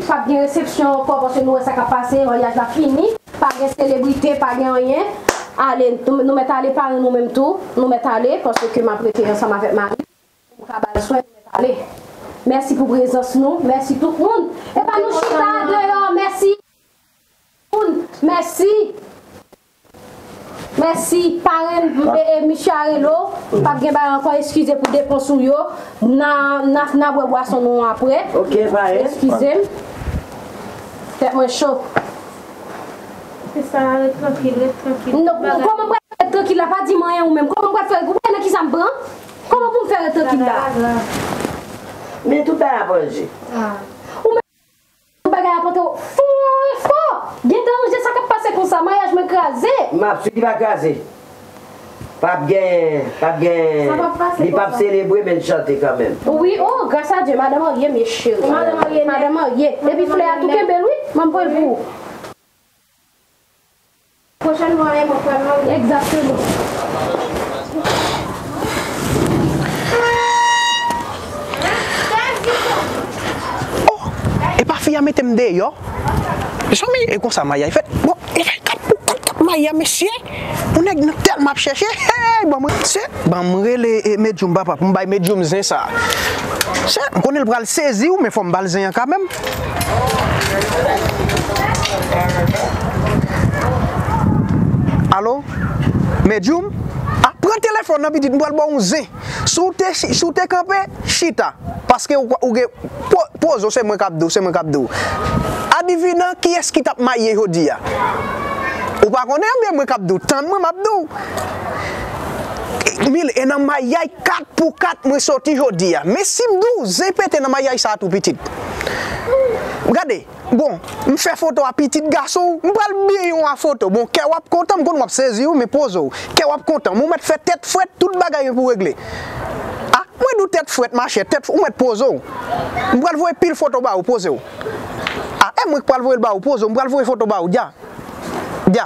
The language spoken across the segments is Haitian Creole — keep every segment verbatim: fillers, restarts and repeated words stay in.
p ap gen resepsyon ankò, paske nou wè sa k ap pase, maryaj la fini, pa gen selebrite, pa gen anyen. Ale, nou, nou mèt ale, parenn nou menm tou, nou mèt ale, paske m ap rete ansanm avèk mari m, pou m ka ba l swen, nou mèt ale. Mèsi pou prezans nou, mèsi tout moun. Epa nou chita deyò, mèsi. Moun, mèsi. Mèsi, parenn, e, e, misye a rele w. P ap gen bagay ankò, eskize pou depans ou yo. N a, n a, n a bwè bwason nou an apre. Ok, parenn. Eskize m. Tèt mwen cho. Sista, ret trankil, ret trankil. Non, kòman m pral ret trankil la? Pa di m anyen ou menm. Kòman m pral fè? Ou wè nan kisa m pran? Kòman pou m fè ret trankil la? Men tout bagay ap ranje. Ou menm Tout bagay ap antre fon e fò. Gentan ranje sa k ap pase konsa. Maryaj mwen kraze. M ap swiv li pa kraze. P ap gen, p ap gen, li p ap selebre, men l chante kanmenm. Wi, o, gras a Dye, madan marye, mesye. Madan marye. Madan marye. Epi flè a tou kenbe l, wi. Mwen voye l pou ou. Pwochènman, e mwen pral marye. Egzakteman. Oh, e pa fi a mete m deyò? Mezanmi, e konsa maryaj fèt. Bon, e fè kat pou kat k ap maye a, mesye. Yon nèg nan tèlman ap chèche. Hey, ban mwen, se, ban m rele, e, Medjoum, papa, pou m bay Medjoum zen sa. Se, m konnen l pral sezi wi, men fò m ba l zen an kanmenm. Alo? Medjoum? A, pran telefòn nan, pitit, m pral ba w yon zen. Si w te, si w te kanpe, chita. Paske ou, ou gen, po-, poze w, se mwen k ap di w, se mwen k ap di w. Adivinan kiyès ki t ap marye jodi a? Ou pa konnen, ebyen mwen k ap di w. Tann mwen, m ap di w. Mil, e nan maryaj kat pou kat mwen soti jodi a. Men si m di w, zen pete nan maryaj sa a tou, pitit. Gade, bon, m fè foto a pitit gason w, m pral bliye w a foto. Bon, kè w ap kontan, m konn w ap sezi wi, men poze w. Kè w ap kontan, men w mèt fè tèt frèt, tout bagay gen pou regle. A, mwen di w tèt frèt, machè, tèt, ou mèt poze w. M pral voye pil foto ba ou, poze w. A, e mwen k pral voye l ba ou, poze w, m pral voye foto ba ou, dja. Dja.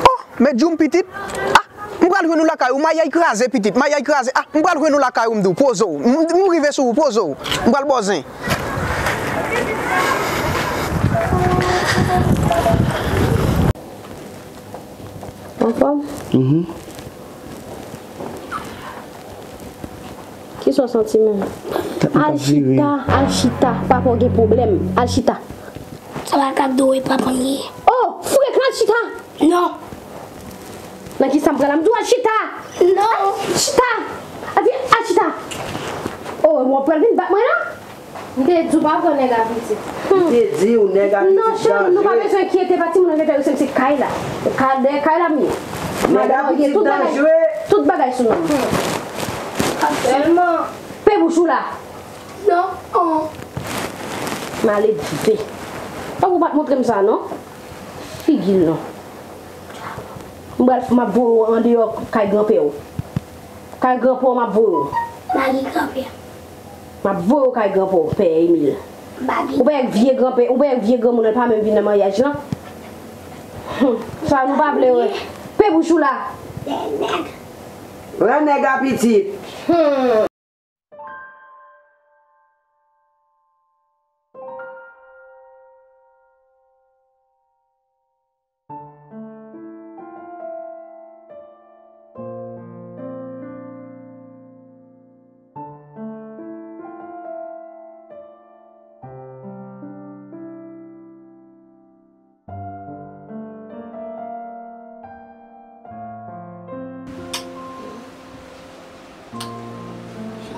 Oh, Medjoum pitit. Ah, m pral jwenn ou lakay ou, maryaj kraze pitit, maryaj kraze. Ah, m pral jwenn ou lakay ou, m di w, poze w. M, m rive sou ou, poze w. M pral ba w zen. Anfòm? Mhm. Kisa w santi menm? Al chita, al chita, papa w gen pwoblèm. Al chita. Sa pa kado e papa m ye. Oh, frèk, al chita. Non. Nan kisa m pran la? M di w al chita. Non. Chita. Al chita. Oh, w ap pral vin bat mwen la? M te di w pa pran nèg a pitit. M te di w nèg a pitit danjere. Non, cheri, nou pa bezwen enkyete, pa timoun nan mete yo se kay la. Kay, dèyè kay la m ye. Nèg a pitit danjere. Tout bagay sou non. Sèlman. Pe bouch ou la. Non. Maledve. Fòk ou pa t montre m sa non. Figi l non. M pral, m ap voye w andeyò kay granpè w. Kay granpè w m ap voye w. M pa gen granpè. M ap voye w kay granpè w, pè Emil. M pa gen. Ou pa wè vye granpè, ou pa wè vye granmoun nan pa menm vin nan maryaj lan. Hum, sa nou pa vle wè. Pe bouch ou la. Dèyè nèg. Pran nèg a pitit. Hum.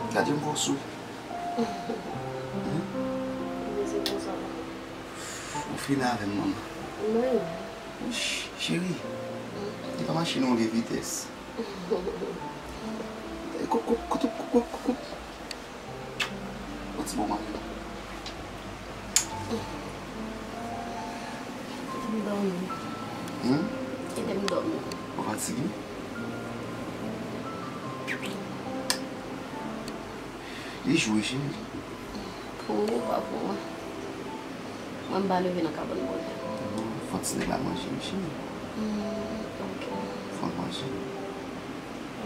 Gade yon gwo sou. Ou fini avè m, manman. Ch-, cheri, li pa mache nan yon de vitès. Koup, koup, koup, koup, koup, koup. Yon ti moman menm. Kite m dòmi. Hmm? Kite m dòmi. Ou fatige? Li jou wi, cheri. Pou ou, pa pou mwen. Mwen m pa leve nan kabann bonè. Fò ti nèg la manje wi, cheri. Hmm, ok. Fò l manje.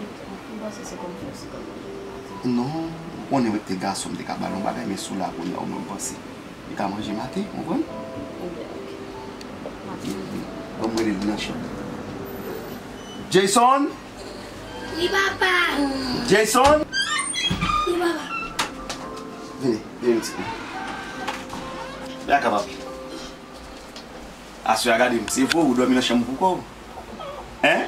Ok. M panse se kòm fè, se kòm manje nan maten. Non, ou konnen mwen te gason, m te ka ba l yon bagay, men sou la kounye a, ou menm panse. Ka manje maten, ou konprann? Ebyen, ok. Ban m rele l nan chanm. Jason! Wi, papa! Jason! Wi, papa! Vini, vini, pitit mwen. Vin la, papi. Aswè a, gade m, se vre ou dòmi nan chanm ou poko? Hein?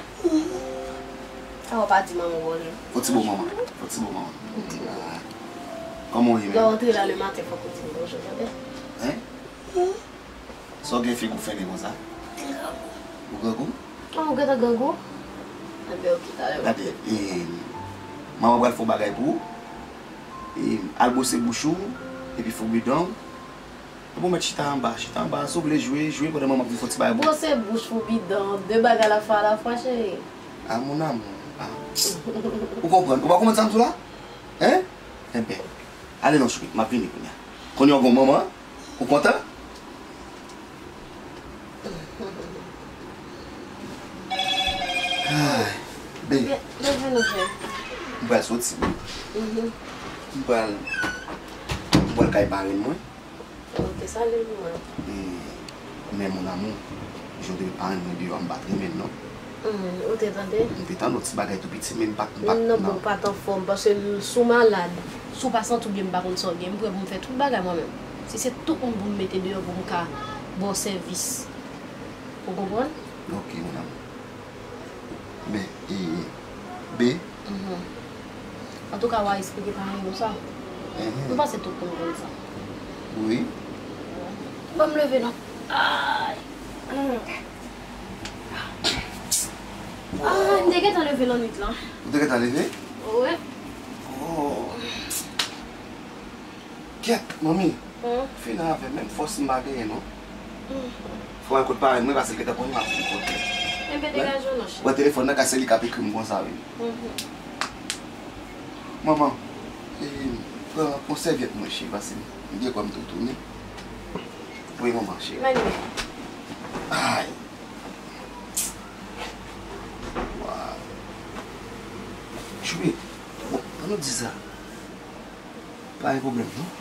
Sa w pa di manman w bonjou? Fò ti bo manman. Fò ti bo manman. Ah. Kòman w ye menm? Lè w antre la lematen, fòk ou di m bonjou, tande? Hein? Sa w gen figi w fennen konsa? Ou grangou? Ah, ou gentan grangou? Enben, ok, talè. Gade, e, manman pral fè yon bagay pou ou. E, al bwose bouch ou, epi foubi dan w. Epi w mèt chita anba, chita anba. Si w vle jwe, jwe pandan manman ap di fò ti bagay pou ou. Bwose bouch, foubi dan, de bagay l ap fè alafwa, cheri. Ah, mon amour. Ah. Ou konprann? Ou pa konprann sa m di w la? Hein? Enben, ale non, choupi, m ap vini kounye a. Kounye a w gon manman, ou kontan? Ay, be. Leve non, cheri. M pral soti, wi. Mhm. M pral, m pral kay parenn mwen. Ok, salye pou mwen. E, men mon amour, jan w te met parenn mwen deyò a, m pa t renmen l non. Hmm, ou te tande? M te tande yon ti bagay tou piti, men m pa t, m pa t, non, non. Bon, ou pa t anfòm, paske l, si w malad, si w pa santi w byen, m pa konn sa w gen, m prè pou m fè tout bagay mwen menm. Si se tout moun pou m mete deyò pou m ka ba w sèvis. Ou konprann? Ok, mon amour. Men, e, be. Mhm. Antouka, w a eksplike paran w sa. Mhm. M panse tout moun konn sa. Wi. Ban m leve non. Ay. Mm. Ah, m te gentan leve lannwit lan. Ou te gentan leve? Wi. Oh. Kèt, manmi. Hmm? Fini avè m, menm fòs m pa genyen non. Hmm. Fò al kot parenn mwen, paske l gentan konn m ap vin kote. Enben, degaje w non, cheri. Pran telefòn nan, ka se li k ap ekri m konsa, wi. Mhm. Manman, e, pran, pran sèvyèt mwen, cheri, paske m gen kò m tou tounen. Wi, manman, cheri. Mani. Ay. Waw. Choupi, bon, ann nou di sa. Pa gen pwoblèm, non.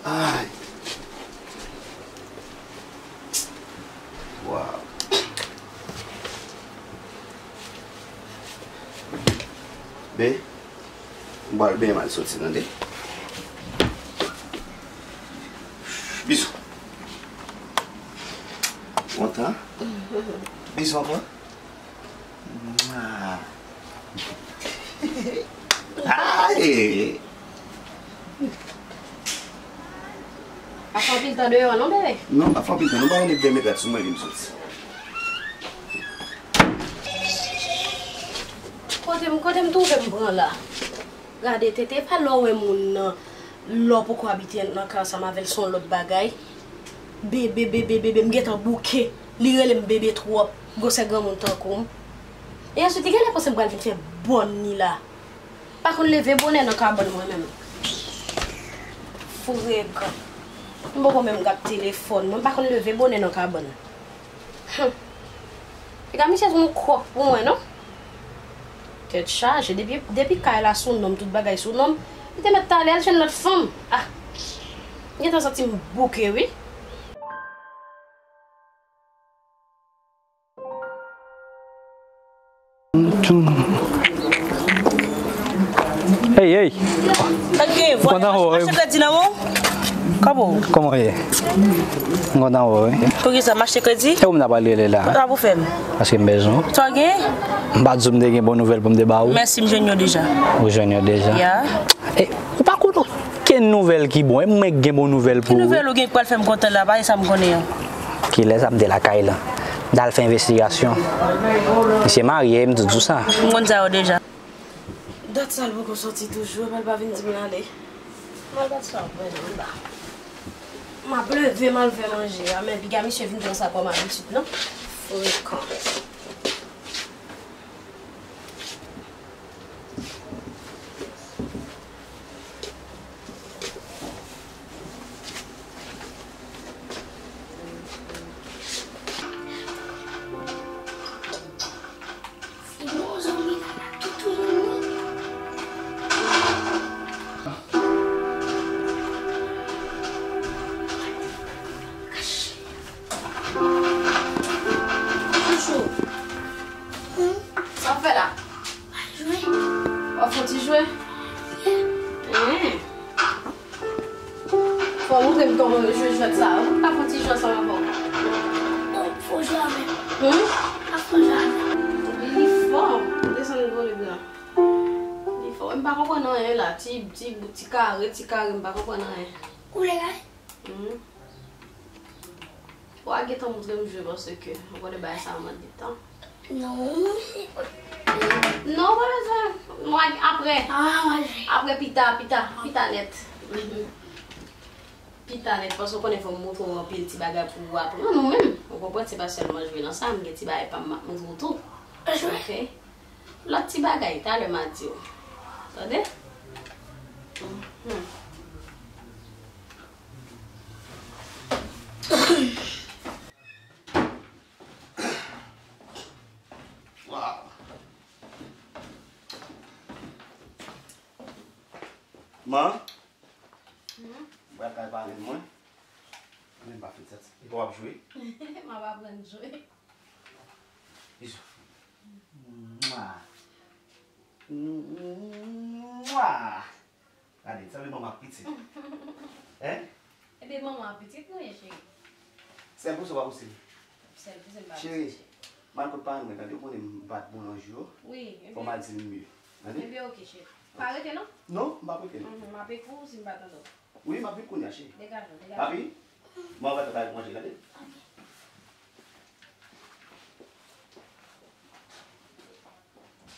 Ay. Waw. Be, m pral benyen m al soti, tande. Bizou. Kontan. Bizou ankò. Mwa. Ay! Pa fè anpil tan deyò a non, bebe. Non, pa fè anpil tan. Nou pa rele de metrèt sou mwen, vin soti. Kote m, kote m twouve m pran la? Gade, Tete, pa lè w wè moun nan, lè w poko abite nan kay ansanm avè l, se yon lòt bagay. Bebe, bebe, bebe, m gentan bouke. Li rele m bebe twòp. Gwosè granmoun tankou m. E answit, li genlè panse m pral vin fè bòn li la. Pa konn leve bonè nan kabann mwen menm. Frekan. M poko menm gad telefòn mwen, m pa konn leve bonè nan kabann. Hum. Piga misye se yon kwòk pou mwen, non? Tèt chaje. Depi, depi kay la sou non m, tout bagay sou non m, li te mèt t ale al jwenn lòt fanm. Ah. M gentan santi m bouke, wi. Hey, hey. Ou kontan wè w, wi. Mache kredi nan men w? Kòman w? Kòman w ye? M kontan wè w, wi. Poukisa m achte kredi? E ou m ta pral rele la? Sa pou fè m? Paske m bezwen w. Sa w gen? M pa t di w m te gen bon nouvèl pou m te ba ou? Mèsi, m jwenn yo deja. Ou jwenn yo deja? Ya. E, ou pa konn okenn nouvèl ki bon, e mwen k gen bon nouvèl pou ou. Ki nouvèl ou gen k pral fè m kontan la? Pa e sa m konnen an. Kilè sa m te lakay la? M t al fè envestigasyon. Misye marye, m di w sa. M konn sa yo deja. Dat sa l poko soti toujou, epi l pa vin di m l ale. M al gad sa w ap wè nan anba. M ap leve, m al fè manje a, men piga misye vin pran sa kòm abitid, non? Frekan. Fò w montre m kòman yo jwe jwèt sa a. Ou ka fè yon ti jwe ansanm avè w? Bon, fò w jwe avè m. Hmm? Ap fò w jwe avè m. Li fò. Desann volèm nan. Li fò. M pa konprann anyen la. Ti, ti, ti kare, ti kare, m pa konprann anyen. Ou vle gade? Hmm. Ou a gentan montre m jwe paske ou konnen bagay sa a mande tan. Non. Non, pa bezwen. Mwen, apre. Ah, mwen jwe. Apre, pita, pita, pita nèt. Mhm. Pita nèt, paske ou konnen fò m montre w anpil ti bagay pou w aprann ou menm. Ou konprann, se pa sèlman jwe nan sa, m gen ti bagay pa m m ap montre w tou. Jwe. Ok. Lòt ti bagay, talè m a di w. Tande? Mhm. Wow. Man, hmm? Ou pral kay parenn mwen. Mwen pa fè tèt. E w ap jwe? M ap aprann jwe. Bizou. Mwa. Mwa. Gade, sanble manman ak pitit. Hein? Ebyen, manman ak pitit nou ye, cheri. Sèl pou sa pa posib. Sèl pou sa pa posib, cheri. M al kot paran mwen, tande, ou konnen m pa t bon nan jou yo. Wi, ebyen. Fò m al di l m ye. Tande? Ebyen, oke, cheri. Pa rete, non? Non, m p ap rete, non. Mhm, m ap ekri w si m pa tande w. Wi, m ap vin kounye a, cheri. Degaje w, degaje w. Papi, mwen pral fè kay manje, tande?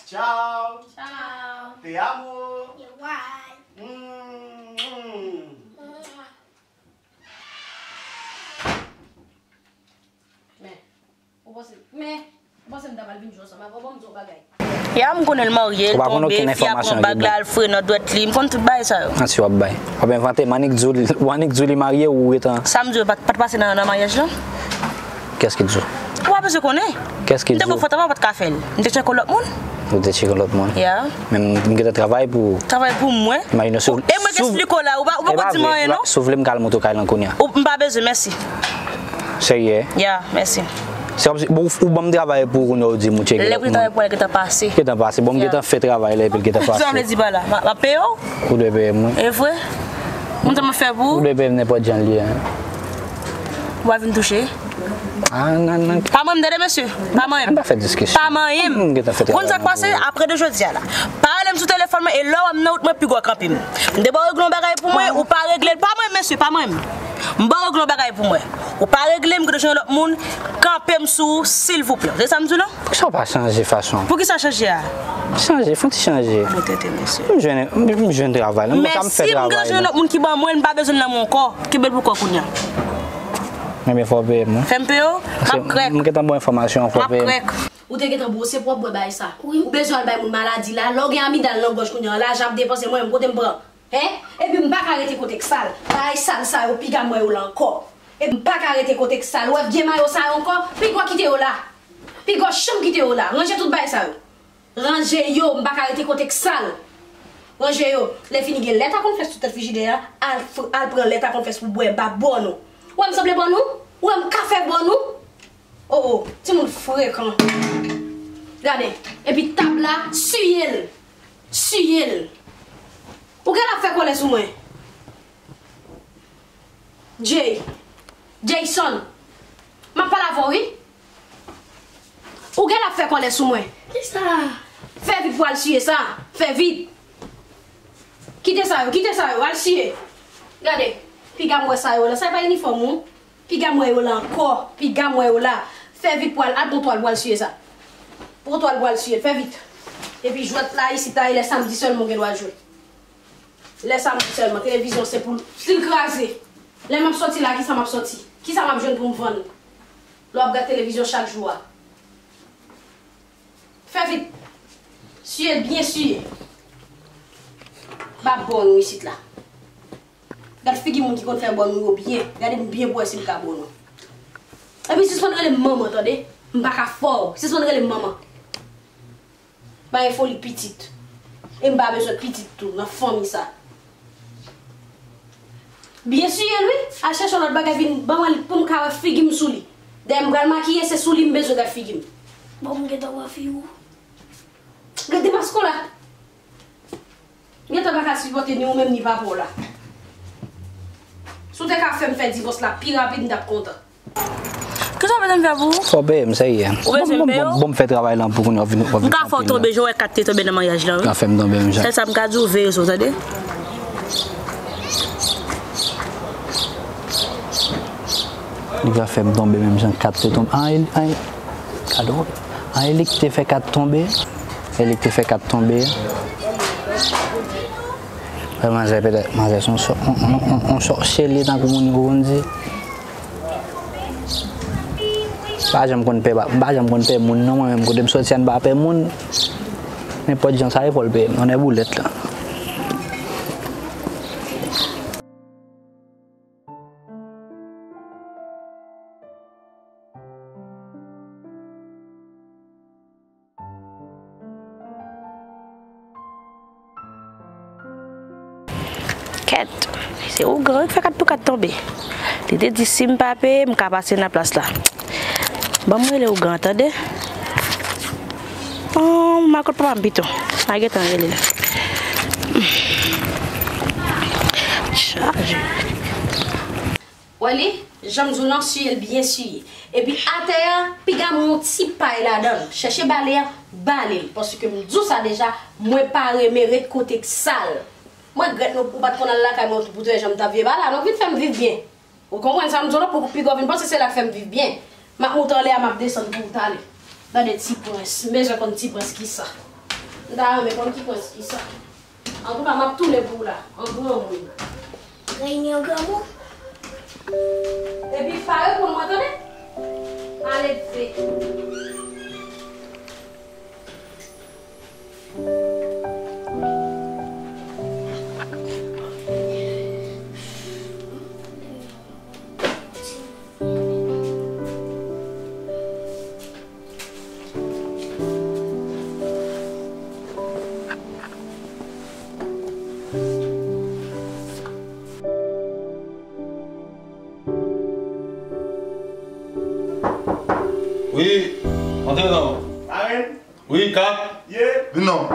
Tchao. Tchao. Te amo. Igual. Mm, mm. Men, ou panse, men, ou panse m ta pral vin jwe ansanm avè w? Ban m di w yon bagay. Ya, m konnen l marye, l tonbe, fi a pran bag la, l fre nan dwèt li. M konn tout bagay sa yo. Ansi w ap bay. W ap envante, m annik di w, w annik di w li marye ou ret an. Sa m di w pa t, pa t pase nan, nan maryaj lan? Kiyès ki di w? Ou pa bezwen konnen. Kiyès ki di w? M te konfòtab, ou pa t ka fè l. M te tcheke lòt moun. Ou te tcheke lòt moun? Ya. Men m, m gentan travay pou ou. Travay pou mwen? Imajine w si w, e mwen ki esplike w la, ou pa, ou poko di m anyen, non? Si w vle m ka al montre w kay lan kounye a. Ou, m pa bezwen, mèsi. Serye? Ya, mèsi. Se kòmsi, bon, ou, ou ban m travay pou ou, kounye a ou di m ou tcheke lòt moun. Lè pou travay pou mwen gentan pase. Gentan pase. Bon, m gentan fè travay la epi l gentan pase. Sa w vle di pa la? M a, m ap peye w? Ou dwe peye m, wi. E vre? Moun sa mwen fè pou ou? Ou dwe peye m nenpòt jan l ye a. Ou pa vin touche? Ah, nan, nan. Pa manyen m, tande, mesye. Pa manyen m. Ann pa fè diskisyon. Pa manyen m. M gentan fè travay la pou ou. Konn sa k pase? Apre de jodi a la, pa rele m sou telefòn mwen, e lè w wè m nan wout mwen, piga w kanpe m. M te ba w regle yon bagay pou mwen, ou pa regle l. Pa manyen m, mesye, pa manyen m. M ba w regle yon bagay pou mwen. Ou pa regle, m gentan jwenn lòt moun, kanpe m sou ou, silvouplè. Se sa m di w, non? Poukisa w pa chanje fason? Poukisa chanje a? Chanje, fè yon ti chanje. Mwen tete, mesye. M jwenn, m, m jwenn travay la. M konn sa m fè travay la. Mèsi, m gentan jwenn lòt moun ki ban mwen l, m pa bezwen l nan men ankò. Kenbe l pou kò w kounye a. Ebyen, fò w peye m, wi. Fè m peye w? M ap krèk. M gentan ba w enfòmasyon, fò w peye m. M ap krèk. Ou te gentan bwose pwòp bwè bagay sa. Wi. Ou bezwen al bay moun maladi la. Lè w gen amidal nan gòj kounye a, lajan ap depanse, mwen menm, kote m pran? Hein? Epi m pa ka rete kote k sal. Bagay sal sa yo, piga m wè yo la ankò. Epi m pa ka rete kote k sal. Ou wè vye mayo sa yo ankò? Piga w kite yo la. Piga w janm kite yo la. Ranje tout bagay sa yo. Ranje yo, m pa ka rete kote k sal. Ranje yo. Lè fini gen lèt a kònflèks sou tèt frijidè a, al, al pran lèt a kònflèks pou bwè, m pa bòn ou. Ou wè m sanble bòn ou? Ou wè m ka fè bòn ou? Oh, oh, timoun frekan. Gade, epi tab la, siye l. Siye l. Ou genlè ap fè kòlè sou mwen. Jay. Jayson. M ap pale avè w, wi. Ou genlè ap fè kòlè sou mwen. Kisa? Fè vit pou al siye sa. Fè vit. Kite sa yo, kite sa yo, al siye. Gade, piga m wè sa yo la. Sa e pa inifòm ou? Piga m wè yo la ankò. Piga m wè yo la. Fè vit pou al, al pran twal pou al siye sa. Pran twal pou al siye l. Fè vit. Epi jwèt la isit la, e lè samdi sèlman w gen dwa jwe. Lè samdi sèlman. Televizyon se pou l, si l kraze. Lè m ap sòti la, kisa m ap sòti? Kisa m ap jwenn pou m vann? Lè w ap gad televizyon chak jou a. Fè vit. Siye l byen siye. M ap bòn ou isit la. Gad figi moun ki konn fè bòn ou yo byen. Gade m byen pou wè si m ka bòn ou. Epi sispann rele m manman, tande? M pa ka fè w. Sispann rele m manman. Bay foli pitit. E m pa bezwen pitit tou nan fanmi sa. Byen siye l, wi. Al chèche yon lòt bagay vin ban mwen l pou m ka wè figi m sou li. Dayè m pral makiye, se sou li m bezwen gad figi m. Bon, m gentan wè figi w. Gade mask ou la. Gentan pa ka sipòte ni ou menm ni papa w la. Si w te ka fè m fè divòs la pi rapid, m t ap kontan. Kisa w bezwen m fè pou ou? Fò w peye m, serye. Ou bezwen m peye w? Bon, m fè travay lan pou kounye a w vin, w vin. M ka fè w tonbe jan w wè kat te tonbe nan maryaj lan, wi. Ka fè m tonbe menm jan. Sèl sa m ka di w, veye sou, tande. Li ka fè m tonbe menm jan kat te tonbe. An, e li k te fè kat tonbe. E li k te fè kat tonbe. Wè, manzè, petèt manzè se yon sò, yon, yon, yon, yon sòsye li ye, tankou moun yo konn di. M pa janm konn pè, m pa janm konn pè moun non, mwen menm kote m sòti a m pa pè moun. Nenpòt jan sa ye fò l peye m, nan boulèt la. Kèt, se ougan wi k fè kat pou kat tonbe. Li te di si m pa peye, m ka pase nan plas la. Ban m rele ougan an, tande. Oh, m al kot papa m pito. M a gentan rele l. Chaje. Wè li, jan m di w lan, siye l byen siye. Epi atè a, piga m yon ti pay ladan l. Chèche bale a, bale l. Paske m di w sa deja, mwen pa renmen ret kote k sal. Mwen regrèt nou, ou pa t konn al lakay mwen pou t wè jan m t ap viv. Ala, nou vin fè m viv byen. Ou konprann sa m di w lan, pou piga w vin panse se la k fè m viv byen. M ap moute anlè a, m ap desann pou ou talè. Gade ti prens, m bezwen konn ti prens kisa. M ta renmen konn ti prens kisa. Antouka, m ap tounen pou w la, an granmoun. Reyinyon granmoun. Epi pa reponn mwen, tande? Maletre. Wi, antre non. Parenn? Wi, Kap. Ye? Vin non.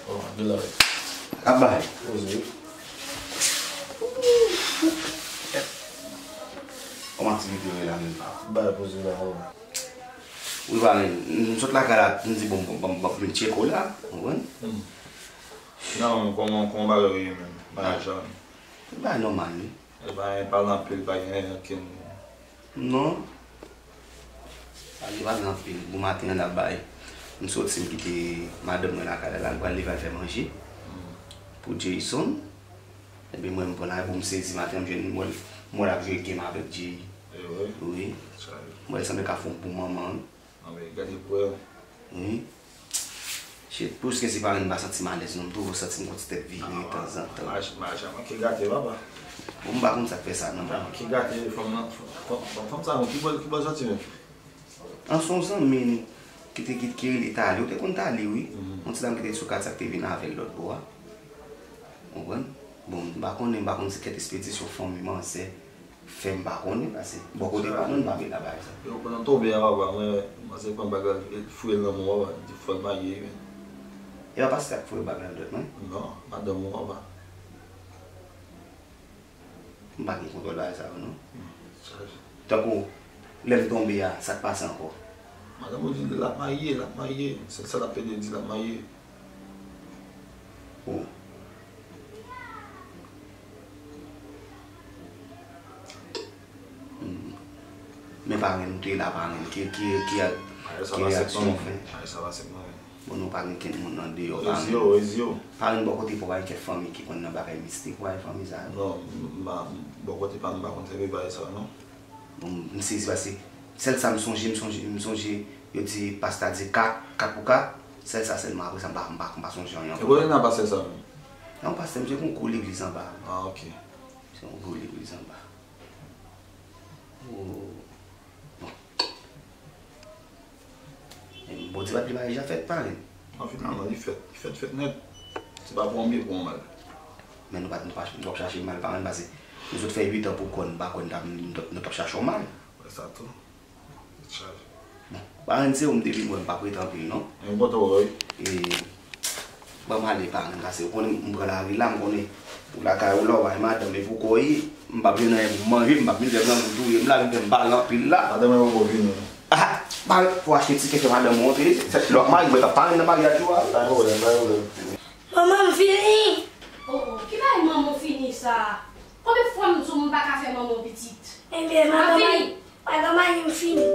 Oh, Abdoulaye. Ap bay. Poze. Kòman aktivite yo ye la menm? Bay poze la, oh. Wi, parenn, m sot lakay la, m di bon, bon, bon, bon, vin tcheke w la, w konprann? Hmm. Non, kòman, kòman bagay yo ye menm? Bagay sa menm. Bagay nòmal, wi. E pa gen pale anpil, pa gen ankenn. Non. Pa gen pale anpil. Bon maten an n ap bay. M soti, m kite madanm mwen lakay la, la, m pral leve al fè manje. Hmm. Pou Jason. Epi mwen, m pran la, bon, m sezi maten an, m jwenn, m wè l, m wè l ap jwe game avèk Jay. E vre? Wi. Sa yo. M wè l sanble ka fè yon bon manman. Anben, gade pou wè. Wi. Shit, plis ke se parenn m pa santi m alèz non, m toujou santi m gon ti tèt vire tanzantan. Mache, mache, manke gate, papa. Bon, m pa konn sa k fè sa, non. Manke gate, fanm nan, fanm, fanm, fanm sa, ki bò, ki bò l soti menm? An, se yon zanmi n ki te, ki, ki rele Tali, ou te konn Tali, wi. Mhm. Yon ti dam ki te sou kat sa k te vin avè l lòt bò a. Ou konprann? Bon, m pa konnen, m pa konn si kèk espedisyon fanmi m an, se fè m pa konnen, paske bò kote pa nou, m pa met la bagay sa. Yo, pandan tonbe a, papa, mwen, mwen se pran bagay, fouye l nan men w, papa, di fò l marye, men. E pa pastè a k fouye bagay nan dwèt mwen? Non, madanm ou, papa. M pa gen kontwòl bagay sa yo, non. Hmm, sa. Tankou, lè m tonbe a, sa k pase ankò? Madanm ou di l ap marye, l ap marye. Sèl sa l ap plede di l ap marye. Oh. Hmm. Men parenn, ou te la parenn. Ki, ki, ki, ki reyaksyon w fè? Bagay sa pase k mwen. Bon, nou pa gen kenn moun andeyò parenn. Rezi yo, rezi yo. Parenn bò kote pa w pa gen kèk fanmi ki konn nan bagay mistik, w pa gen fanmi sa yo? Non, m, m pa, bò kote pa m, m pa konn sèvi bagay sa yo, non. Bon, m sezi paske sèl sa m sonje, m sonje, m sonje, yo di pastè a di kat, kat pou kat, sèl sa sèlman, apre sa m pa, m pa, m pa sonje anyen ankò. E kote n ap pastè sa menm? Nan yon pastè, m sonje gon gwo legliz anba. Ah, ok. Se yon gwo legliz anba. Oh. Bon. Bondye pa t vle bagay sa fèt, parenn. Non, finalman, li fèt. Li fèt, fèt nèt. Se pa pou yon byen, pou yon mal. Men nou pa, nou pa, nou p ap chache mal, parenn, paske nou sot fè uit an pou kò n, nou pa kwè n t ap, nou t ap, nou t ap chache yon mal. Sa tou. Tèt chaje. Bon, pa rann se ou m te vin wè, m p ap rete anpil non. M kontan wè w wi. E, ban m ale pa rann, paske ou konnen m pran lari la, m konnen ou lakay ou la, ou bay madanm, epi ou konnen m p ap jwenn anyen pou m manje, m p ap vin fè grangou touye m la, vin fè m pale anpil la. Madanm mwen poko vini non. Ah, pa, pou achte tikè fè madanm ou antre, se lòt mari mwen k ap pale nan maryaj ou a. Pa gen pwoblèm, pa gen pwoblèm. Manman, m fini. Oh, oh, ki bagay manman w fini sa? Konbyen fwa m di w m pa ka fè manman w pitit? Ebyen, m ap madanm, fini. Madanm, m fini.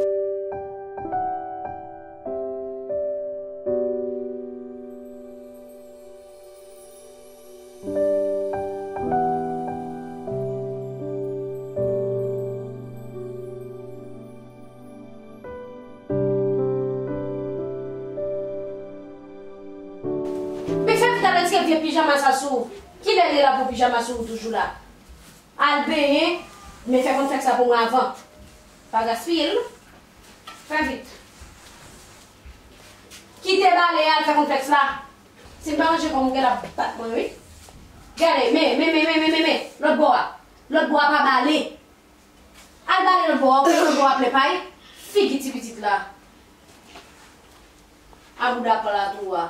Men fè vit al retire vye pijama sa sou ou. Kilè li la pou pijama sou ou toujou la? Al benyen, men fè kònflèks la pou mwen avan. Pa gaspiye l non. Fè vit. Kite bale a, al fè kònflèks la. Si m pa ranje kò m, ou gen l ap bat mwen wi. Gade, men, men, men, men, men, men, men, lòt bò a. Lòt bò a pa bale. Al bale lòt bò a, ou konnen lòt bò a plen pay. Figi ti pitit la. A bouda pa la tou a.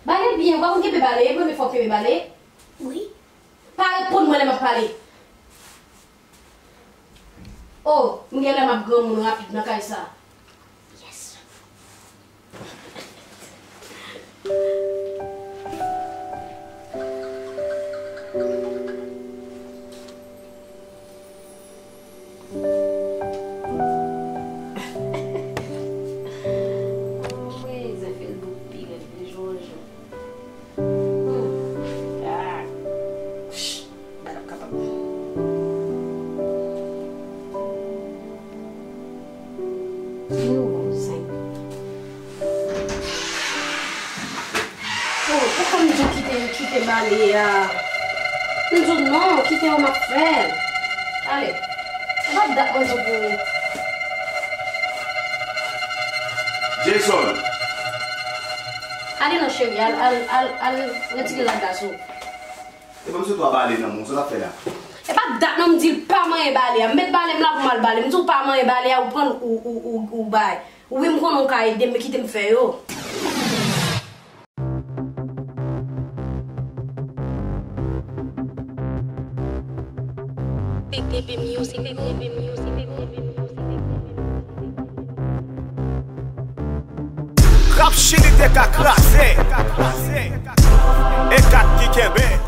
Bale byen, ou pa konn kenbe bale, e premye fwa w kenbe bale? Wi. Pa reponn mwen lè m ap pale. Oh, m genlè m ap granmoun rapid nan kay sa. Yes. Anmwey, zafè l bout pi rèd de jou an jou. Hmm. Ah. Psh, bagay la p kapab. Vin ou bon zen. Oh, poukò m di w kite, kite bale a? M di w non, kite yo m ap fè l. Ale. E pa dat mwen di w pou ou. Jason! Ale non cheri, al, al, al, al retire rad la sou. E pa m sot w a bale nan men w, sa w t ap fè la? E pa dat non m di l pa manyen bale a. M met bale m la pou m al bale. M di w pa manyen bale a, ou pran l, ou, ou, ou, ou bay. Wi, m konnen w ka ede m, men kite m fè yo. Rap Chili te ka kraze. E kat ki kenbe.